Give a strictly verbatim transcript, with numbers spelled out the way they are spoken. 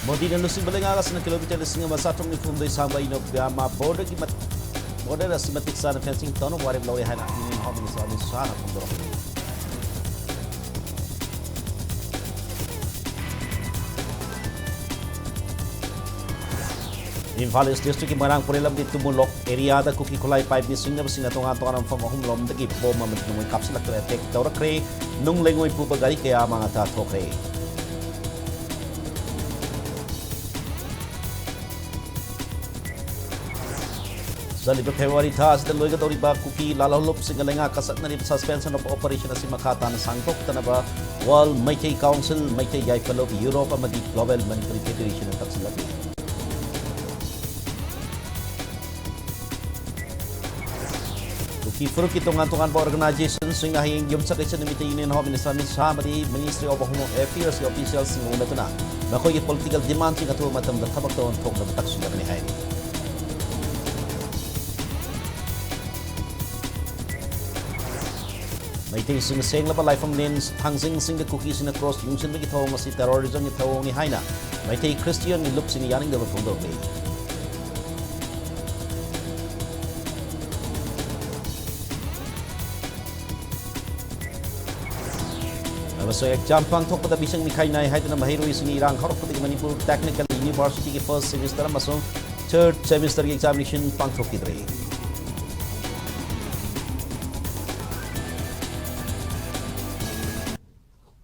ꯃꯣꯗꯤꯅ ꯂꯨꯆꯤꯡꯕ ꯂꯩꯉꯥꯛ ꯑꯁꯤꯅ kilometre ꯂꯤꯁꯤꯡ ꯑꯃ ꯆꯥꯇ꯭ꯔꯨꯛ ꯅꯤꯐꯨ ꯍꯨꯝꯗꯣꯏ ꯁꯥꯡꯕ ꯏꯟꯗꯣ ꯃ꯭ꯌꯥꯟꯃꯥꯔ borderꯒꯤ ꯃꯠ-, border ꯑꯁꯤ ꯃꯇꯤꯛ ꯆꯥꯅ fencing ꯇꯧꯅꯕ ꯋꯥꯔꯦꯞ ꯂꯧꯔꯦ ꯍꯥꯏꯅ Union Home Minister Amit ꯁꯥꯍꯅ ꯐꯣꯡꯗꯣꯔꯛꯂꯤ꯫ Imphal East districtꯀꯤ ꯃꯣꯏꯔꯥꯡ ꯄꯨꯔꯦꯜ ꯑꯃꯗꯤ ꯇꯨꯃꯨꯂꯣꯛ areaꯗ ꯀꯨꯀꯤ ꯈꯨꯠꯂꯥꯏ ꯄꯥꯏꯕꯤ ꯆꯤꯡꯅꯕꯁꯤꯡꯅ ꯇꯣꯉꯥꯟ ꯇꯣꯉꯥꯟꯕ ꯃꯐꯝ ꯑꯍꯨꯝ ꯂꯣꯝꯗꯒꯤ ꯕꯣꯝ ꯑꯃꯗꯤ ꯅꯣꯡꯃꯩ ꯀꯥꯞꯁꯤꯜꯂꯛꯇꯨꯅ attack ꯇꯧꯔꯛꯈ꯭ꯔꯦ꯫ ꯅꯨꯡ ꯂꯩꯉꯣꯏ ꯄꯨꯕ ꯒꯥꯔꯤ ꯀꯌꯥ ꯃꯥꯡ ꯊꯥ ꯊꯣꯛꯈ꯭ꯔꯦ꯫ ꯆꯠꯂꯤꯕ February ꯊꯥ ꯑꯁꯤꯗ ꯂꯣꯏꯒꯗꯧꯔꯤꯕ ꯀꯨꯀꯤ ꯂꯥꯜꯍꯧꯂꯨꯞꯁꯤꯡꯒ ꯂꯩꯉꯥꯛꯀ ꯆꯠꯅꯔꯤꯕ suspension of operation ꯑꯁꯤ ꯃꯈꯥ ꯇꯥꯅ ꯁꯥꯡꯗꯣꯛꯇꯅꯕ World ꯃꯩꯇꯩ Council, ꯃꯩꯇꯩ ꯌꯥꯏꯐ ꯂꯨꯞ Europe ꯑꯃꯗꯤ Global Manipuri Federationꯅ ꯇꯛꯁꯤꯜꯂꯛꯂꯤ꯫ ꯀꯨꯀꯤ ꯐꯨꯔꯨꯞꯀꯤ ꯇꯣꯉꯥꯟ ꯇꯣꯉꯥꯟꯕ organisationꯁꯤꯡꯅ ꯍꯌꯦꯡ ꯌꯨꯝꯁꯀꯩꯁ ꯅꯨꯃꯤꯠꯇ Union Home Minister Amit Shah ꯑꯃꯗꯤ Ministry of Home Affairsꯀꯤ officialꯁꯤꯡ ꯎꯅꯗꯨꯅ ꯃꯈꯣꯏꯒꯤ political demandꯁꯤꯡ ꯑꯊꯨꯕ ꯃꯇꯝꯗ ꯊꯕꯛꯇ ꯑꯣꯟꯊꯣꯛꯅꯕ ꯇꯛꯁꯤꯜꯂꯒꯅꯤ ꯍꯥꯏꯔꯤ꯫ ꯃꯩꯇꯩꯁꯤꯡꯅ ꯁꯦꯡꯂꯕ ꯂꯥꯏꯐꯝꯂꯦꯟ ꯊꯥꯡꯖꯤꯡꯁꯤꯡꯗ ꯀꯨꯀꯤꯁꯤꯡꯅ cross ꯌꯨꯡꯁꯤꯟꯕꯒꯤ ꯊꯧꯑꯣꯡ ꯑꯁꯤ terrorismꯒꯤ ꯊꯧꯑꯣꯡꯅꯤ ꯍꯥꯏꯅ ꯃꯩꯇꯩ Christianꯒꯤ ꯂꯨꯞꯁꯤꯡꯅ ꯌꯥꯅꯤꯡꯗꯕ ꯐꯣꯡꯗꯣꯛꯂꯤ꯫ ꯑꯃꯁꯨꯡ exam ꯄꯥꯡꯊꯣꯛꯄꯗ ꯃꯤꯆꯪ ꯃꯤꯈꯥꯏ ꯅꯥꯏ ꯍꯥꯏꯗꯨꯅ ꯃꯍꯩꯔꯣꯏꯁꯤꯡꯒꯤ ꯏꯔꯥꯡ ꯍꯧꯔꯛꯄꯗꯒꯤ ꯃꯅꯤꯄꯨꯔ Technical Universityꯒꯤ first semester ꯑꯃꯁꯨꯡ third semesterꯒꯤ examination ꯄꯥꯡꯊꯣꯛꯈꯤꯗ꯭ꯔꯦ꯫